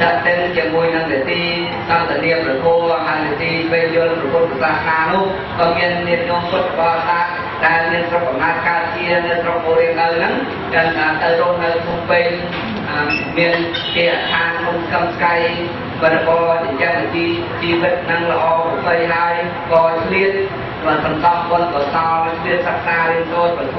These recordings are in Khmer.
ចាត់ទៅជាមួយនឹងនីតិសន្តានាប្រគោហើយនីតិវេយល់ព្រះពុទ្ធសាសនានោះក៏មានញាតិញោមពុទ្ធបរិស័ទដែលមានស្រុកកំណើតកើតជានៅស្រុកអូរៀងនៅហ្នឹងចឹងទៅរស់នៅភ្នំពេញមានគេឋានក្នុងកឹមស្កៃបរិបរចិញ្ចឹមជីវិតនឹងល្អប្រពៃហើយក៏ឆ្លៀតបានសន្សំបុណ្យកុសលឆ្លៀតសិក្សារៀនសូត្រពធ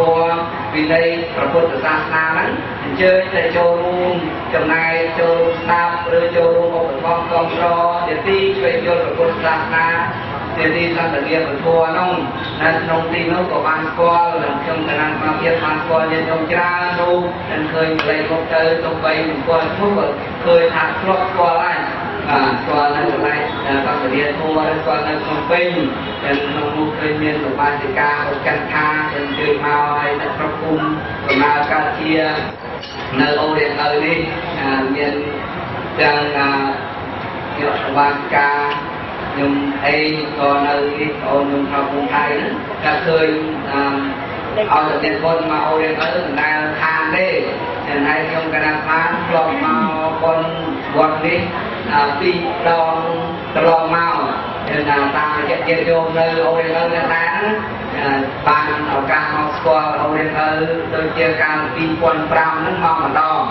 វិន័យព្រះពុទ្ធសាសនាហ្នឹងអញ្ជើញទៅចូលរួមចំណែកចូលរួមស្ដាប់ឬចូលរួមឧបត្ថម្ភគាំទ្រនីតិជួយយល់ព្រះពុទ្ធសាសនានីតិសន្តានាពធនោះនៅក្នុងទីនោះក៏បានស្គាល់និងខ្ញុំកណាត់មកទៀតបានស្គាល់ញាតិញោមច្រើនរូបនិងឃើញប្លែកមុខទៅទោះបីមិនស្គាល់ឈ្មោះក៏ឃើញថាធ្លាប់ស្គាល់ហើយបាទស្គាល់នៅកន្លែងសន្តានាធម៌ឬស្គាល់នៅក្នុងពេញនិងក្នុងនោះឃើញមានឧបាសិកាឧចន្ទាអញ្ជើញមកហើយនៅស្រុកភូមិដំណើរកើតជានៅអូរៀងឪនេះមានទាំងយកឧបាសិកាខ្ញុំអេក៏នៅនេះអូនខ្ញុំថោកភូមិថៃហ្នឹងក៏ឃើញឲ្យតែមានបុណ្យមកអូរៀងឪមិនដែលខានទេតែហើយខ្ញុំកណាត់បានធ្លាប់មកបុណ្យវត្តនេះពីរដងត្រឡប់មកតាមរយៈញាតិញោមនៅអូរៀងឪនៅដែរបានឱកាសមកស្គាល់អូរៀងឪដូចជាកាល2005ហ្នឹងមកម្ដង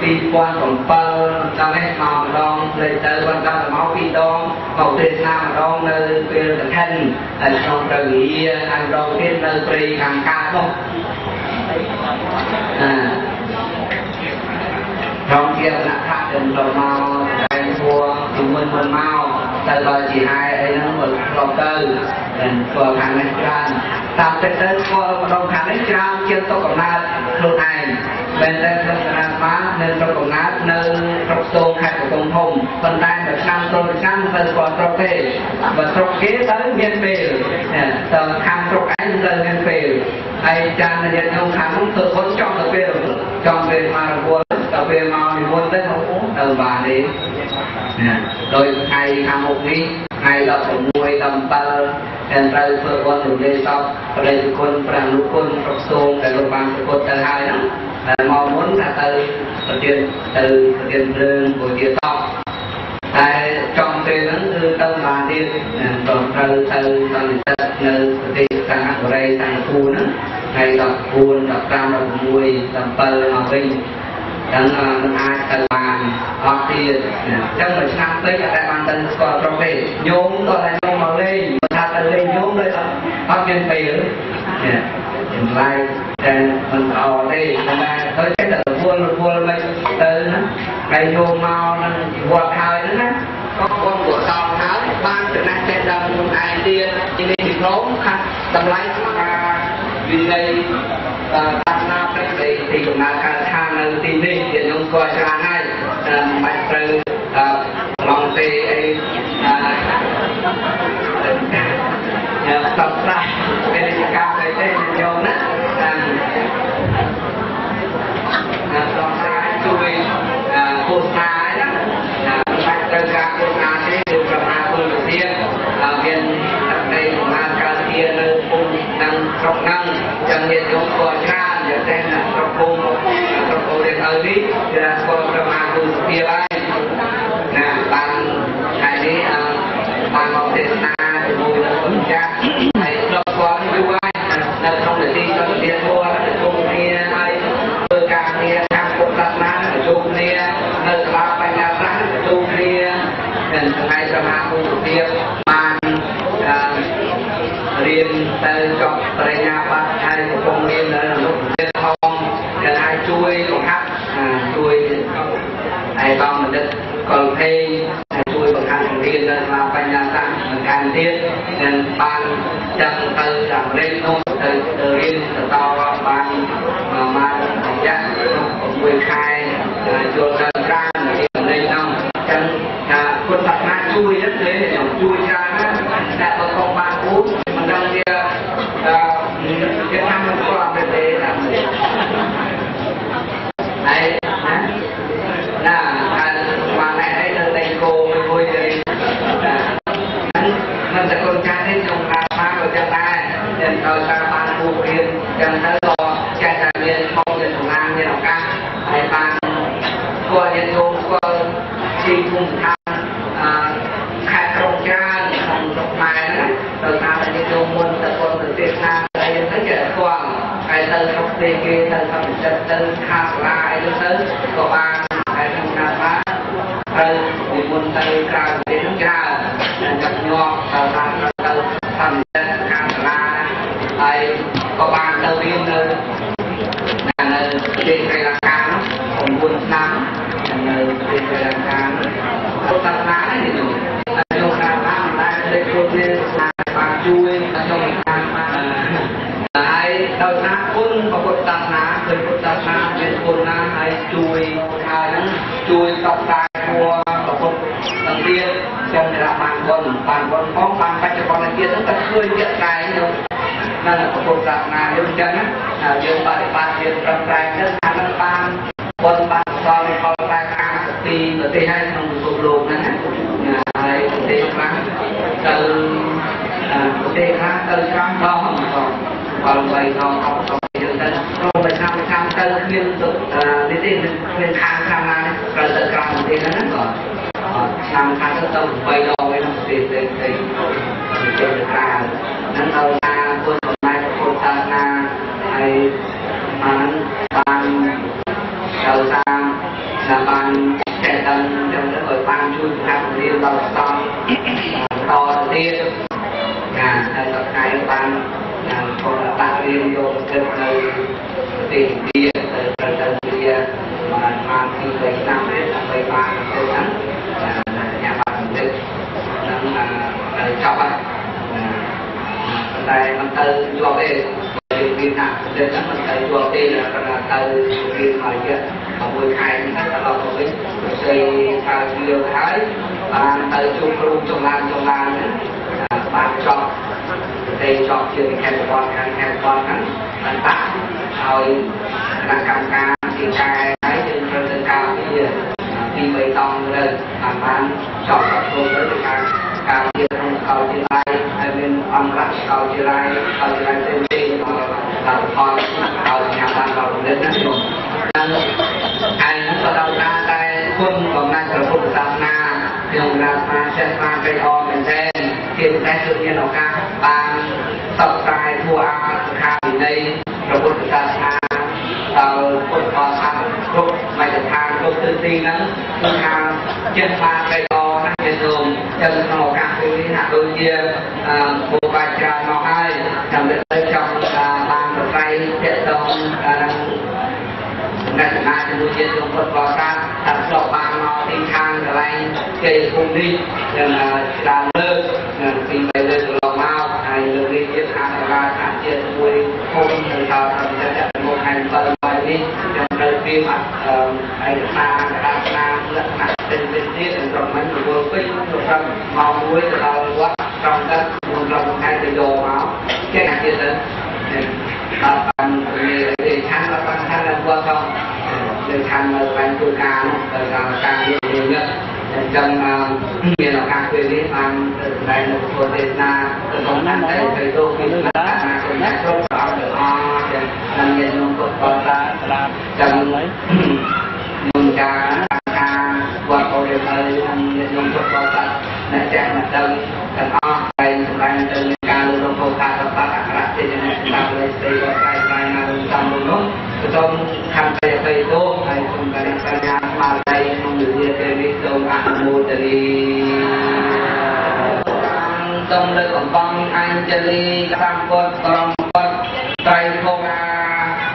2007ដល់នេះមកម្ដងលេខទៅបន្តមកពីរដងមកទេសនាម្ដងនៅពេលកឋិនហើយក្នុងព្រះវិហារហើយម្ដងទៀតនៅព្រៃខាងកើតនោះក្នុងជាគណៈថាទៅដល់មកតែធัวជាមួយមុនមកទៅដល់ជាហែអីហ្នឹងមកធ្លាប់ទៅស្គាល់ខាងនេះច្រើនតាមពិតទៅស្គាល់ម្ដងខាងនេះច្រើនជាងស្រុកកំណើតខ្លួនឯងមែនតែក្នុងគណៈបាននៅស្រុកកំណើតនៅស្រុកស្ទងខេត្តកំពង់ធំប៉ុន្តែមួយឆ្នាំទៅមួយឆ្នាំមិនទៅស្គាល់ស្រុកទេបើស្រុកគេទៅមានពេលទៅខាងស្រុកឯងទៅមានពេលហើយចាំញាតិញោមខាងនោះធ្វើបុណ្យចង់ទៅពេលចង់ពេលមករវល់ដល់ពេលមកនិមន្តទៅទៅបានទេដោយថ្ងៃខាងមុខនេះថ្ងៃ16 17តែត្រូវធ្វើបុណ្យរំលែកសពព្រះគុណព្រះអនុគុណប្រសូងដែលលោកបានប្រកបទៅហើយហ្នឹងតែមកមុនថាទៅប្រទានទៅប្រទានភ្លើងពជាសពតែចំពេលហ្នឹងគឺទៅបានទៀតក៏ត្រូវទៅសន្និសិទនៅប្រទេសសិង្ហបុរីសិង្ហបុរីហ្នឹងថ្ងៃ14 15 16 17មកវិញចឹងមិនអាចទៅបានអត់ទៀតចឹងមួយឆ្នាំពេកអត់ដែលបានទៅស្គាល់ស្រុកទេញោមក៏តែញោមមកលេងថាទៅលេងញោមដូចអត់មានពេលចម្លែកតែមិនល្អទេតែទៅចេះតែរវល់រវល់មិនទៅណាហើយញោមមកនឹងវត្តហើយហ្នឹងណាក៏បុណ្យកុសលហើយបានចំណេះចេះដល់ខ្លួនឯងទៀតជានេះពីព្រមខាត់តម្លៃស្មាវិន័យសាសនាព្រះទីកំណើតកើតឋាននៅទីនេះជាញោមស្គាល់ច្រើនហើយមិនបាច់ត្រូវឡងទេអីស្តប់ស្រាស់ពាណិជ្ជកម្មអីទេញោមណាតាមស្តប់ស្រាយជួយឃោសនាណាមិនបាច់ត្រូវការឃោសនាទេគឺប្រមាណគុណវិទ្យាមានទឹកដីកំណើតកើតជានៅភូមិនិងស្រុកហ្នឹងចឹងញាតិញោមស្គាល់ច្រើនយ៉ាងតែស្រុកភូមិស្រុកអូរៀងឪនេះគេស្គាល់ប្រមាណគុណវិទ្យាហើយណាបានថ្ងៃនេះបានមកទេសនាជាមួយនឹងគុណចាស់ហើយធ្លាប់ស្គាល់យូរហើយនៅក្នុងនីតិសន្តានាធម៌ប្រជុំគ្នាហើយធ្វើការងារខាងពុទ្ធសាសនាប្រជុំគ្នានៅសាលាបញ្ញាសាស្ត្រប្រជុំគ្នានិងថ្ងៃសមាគមភាពបានរៀនទៅចប់បរិញ្ញាបត្រហើយកំពុងរៀននៅអនុវិទ្យាផងដែលអាចជួយបង្ហាត់ជួយឯកឧត្តមបណ្ឌិតកុលភេងជួយបង្ហាត់បង្រៀននៅសាលាបញ្ញាសាស្ត្របន្ថែមទៀតនិងបានចាំទៅអាមេរិកនោះទៅរៀនបន្តបានមករយៈ6ខែចូលដល់ច្រើនជាអាមេរិកនោះចឹងថាពុទ្ធសាសនាជួយហ្នឹងទេខ្ញុំជួយច្រើនណាស់តែបើកុំបានពូមិនដឹងជាគេថាមិនស្គាល់អាមេរិកទេណាហើយណាណាហើយបានអីនៅតែគោមួយទេមិនតែកូនចាស់ទេខ្ញុំថាបានក៏ចឹងដែរតែដោយសារបានពូរៀនចឹងទៅក៏ចេះតែមានផងមានសំណាងមានឱកាសហើយបានស្គាល់ ទីភូមិឋានអឺខេត្តក្រុងច្រើនក្នុងស្រុកខ្មែរហ្នឹងដោយសារតែញាតិញោមមុនទៅពុនទៅទេសនាអីហ្នឹងទៅគេស្គាល់ហើយទៅក្នុងប្រទេសគេទៅធម្មចិត្តទៅខាសាលាអីហ្នឹងទៅក៏បានហើយក្នុងការបានត្រូវនិមន្តទៅក្រៅប្រទេសហ្នឹងច្រើនញឹកញាប់ទៅបានទៅធម្មចិត្តខាសាលាហើយក៏បានទៅរៀននៅប្រទេសស្រីលង្កានោះ9ឆ្នាំនៅប្រទេសស្រីលង្កាពុទ្ធសាសនានេះនោះចូលតាមបានតែលេខគ្រប់នេះបានជួយក្នុងតាមបានហើយដោយសារគុណពុទ្ធសាសនាគឺពុទ្ធសាសនាមានគុណណាហើយជួយហើយហ្នឹងជួយតបតែធម៌ពុទ្ធទាំងទៀតចឹងដែលបានបុណ្យបានបុណ្យផងបានបច្ចុប្បន្នជាតិហ្នឹងក៏ឃើញជាក់ស្ដែងនោះនៅពុទ្ធសាសនាយើងចឹងណាយើងបដិបត្តិយើងប្រឹងប្រែងទៅថានឹងបានបុណ្យបានកុសលផលតែ52ប្រទេសហើយក្នុងពិភពលោកហ្នឹងណាហើយប្រទេសខ្លះទៅប្រទេសខ្លះទៅច្រើនដងផងដល់3ដងអត់ទៅយើងទៅព្រមតែឆ្នាំឆ្នាំទៅគ្មាននេះទេគ្មានខាងខាងណាត្រូវទៅក្រៅប្រទេសហ្នឹងណាក៏ឆ្នាំខាងទៅទៅ8ដងឯក្នុងប្រទេសផ្សេងផ្សេងទៅក្រៅហ្នឹងដល់ថាគុណបំណែកពុទ្ធសាសនាហើយបានបានដោយសារថាបានចេះដឹងចឹងទៅឲ្យបានជួយបង្ហាត់បង្រៀនដល់សង្ឃតទៅទៀតចាហើយដល់ថ្ងៃបានក៏ដាក់រៀនយកទៅនៅប្រទេសឥណ្ឌាទៅត្រូវទៅវាបានបានពី3ឆ្នាំទេដើម្បីបានទៅហ្នឹងញ៉ាំបានទៅហ្នឹងទៅចប់ហើយប៉ុន្តែមិនទៅជាប់ទេយើងមានថាទៅហ្នឹងមិនទៅជាប់ទេប៉ុន្តែទៅរៀនមកទៀត6ខែហ្នឹងត្រឡប់មកវិញទៅខៅជាហើយបានទៅជួបគ្រូចម្រើនចម្រើនហ្នឹងបានចប់ទេចប់ជាខេត្តបនខាងខេត្តបនហ្នឹងបានដាក់ឲ្យគណៈកម្មការទីកែហើយយើងត្រូវទៅការពារពី3តង់ទៅបានបានចប់គ្រប់ទៅការការពារក្នុងកោជាឡៃហើយមានអង្គរៈកោជាឡៃកោជាឡៃផ្សេងៗដល់ផលឲ្យញ៉ាំបានដល់និតណាខ្ញុំហើយហ្នឹងក៏ដោយសារតែគុណបំណាច់ព្រះពុទ្ធសាសនាខ្ញុំរាស្មាចេះស្មារតីអមែនទែនជាពិសេសគឺមានឱកាសបានផ្សព្វផ្សាយធម៌អាសិក្ខាវិន័យព្រះពុទ្ធសាសនាដល់ពុទ្ធបរិស័ទគ្រប់មជ្ឈដ្ឋានគ្រប់ទិសទីហ្នឹងគឺថាចេះស្មារតីអណាស់ញាតិញោមចឹងក្នុងឱកាសពេលនេះហាក់ដូចជាបុព្វកាច្រើនមកហើយចាំតែចង់បានប្រស័យទាក់ទងនឹងអ្នកសមាជាមួយជាតិក្នុងពុទ្ធបរិស័ទថាធ្លាប់បានមកទីឋានកន្លែងគេភូមិនេះនឹងច្រើនលើកនឹងពី3លើកកន្លងមកហើយលើកនេះទៀតអាសាលាសហជាតិមួយភូមិនៅដល់ធម្មជាតិមកខែ7ហើយនេះខ្ញុំត្រូវត្រៀមឯកសារកដាស្នាមលក្ខណៈផ្សេងៗទៀតនឹងត្រឹមមិនរវល់ពេកត្រឹមម៉ោង1ទៅដល់វត្តត្រង់ទៅមុនត្រង់ខែទៅយកមកចេះទៀតទៅដល់បានមានឆានដល់បានឆានដល់វត្តផងលើឆាននៅបានធ្វើការនោះទៅតាមការងារនេះអញ្ចឹងមានឱកាសពេលនេះបានសម្ដែងនៅពុទ្ធទេសនាទៅក្នុងนั้นទៅទៅទៅពីណាគុណគ្រប់ព្រះអង្គទាំងអស់ទាំងនឹងញាតិញោមពុទ្ធបរិស័ទចឹងញោមចាការវត្តអូរេហើយនឹងញាតិញោមពុទ្ធបរិស័ទអ្នកចាស់អ្នកដឹងទាំងអស់តែសម្ដែងទៅមានការលើកលោកថាសត្វអក្សរទេអ្នកតាមលេខស្រីវត្តតែតែណារំតាមនោះសូមខន្តីអភ័យទោសហើយសូមករិយាបញ្ញាស្មារតីក្នុងវិទ្យាពេលនេះសូមអនុមោទនាសូមលើកកំបងអញ្ជលីសម្ពុទ្ធបរមពុទ្ធត្រៃភោកា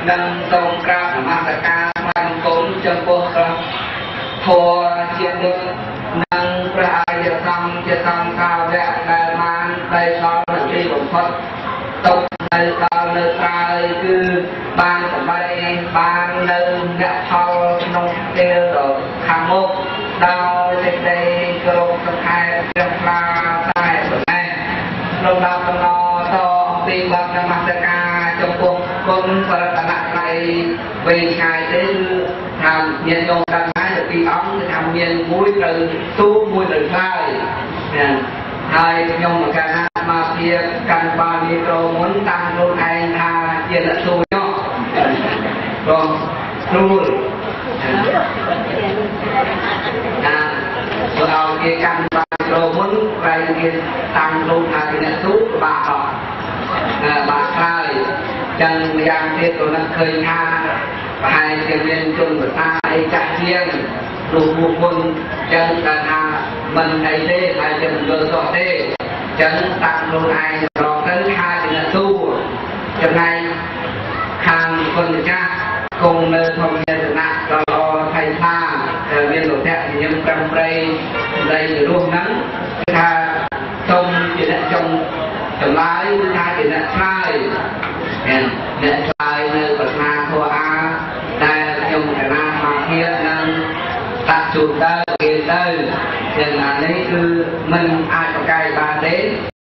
និងសូមក្រាបនមស្ការថ្វាយបង្គំចំពោះព្រះធម៌ជានិច្ចនិងព្រះអរិយសង្ឃជាសង្ឃសាវកដែលបានទៅដល់ទីបំផុតទុកនៅដល់នៅត្រើយគឺបានសម្រេចបាននៅអ្នកផលក្នុងពេលដ៏ខាងមុខដោយសេចក្តីគោរពសង្ខេបព្រះខ្លាតែប៉ុណ្ណេះលំដាប់តំណតអំពីបទនមស្ការចំពោះគុណបរតនត្រ័យវែងឆ្ងាយទេគឺថាញាតិញោមដឹងហើយពីអង្គគឺថាមានមួយត្រូវទូមួយត្រូវឆ្លើយហើយខ្ញុំមកកាលណាមកជាកាន់បាលីក្រមុនតាំងខ្លួនឯងថាជាអ្នកទូនោះព្រោះស្រួលណា គេកាន់បានប្រមុនក្រែងគេតាំងខ្លួនថាជាអ្នកទូបាក់អត់បាក់ហើយចឹង។ ម្យ៉ាងទៀតក៏នឹកឃើញថាប្រហែលជាមានជនភាសាអីចាស់ជាងព្រោះពួកគុណចឹង តែថាមិនអីទេ ហើយជាមិនយល់សោះទេ ចឹងតាំងខ្លួនឯងរកទៅថាជាអ្នកទូ។ ចំណែកខាងគុណម្ចាស់គង់នៅធម្មយាតនៈដ៏ល្អថ្លៃថ្លា ដែលមានលោកៈញញឹមប្រឹងប្រែងដីរស់ហ្នឹង គឺថាសូមជាអ្នកចុងចម្លើយ ឬថាជាអ្នកឆ្លើយ អ្នកឆ្លើយនៅប្រាថ្នាធម៌អាដែលខ្ញុំកណាសមាធិនឹងតាក់ជូនទៅគេទៅយ៉ាងណានេះ គឺមិនអាចប្រកែកបានទេ។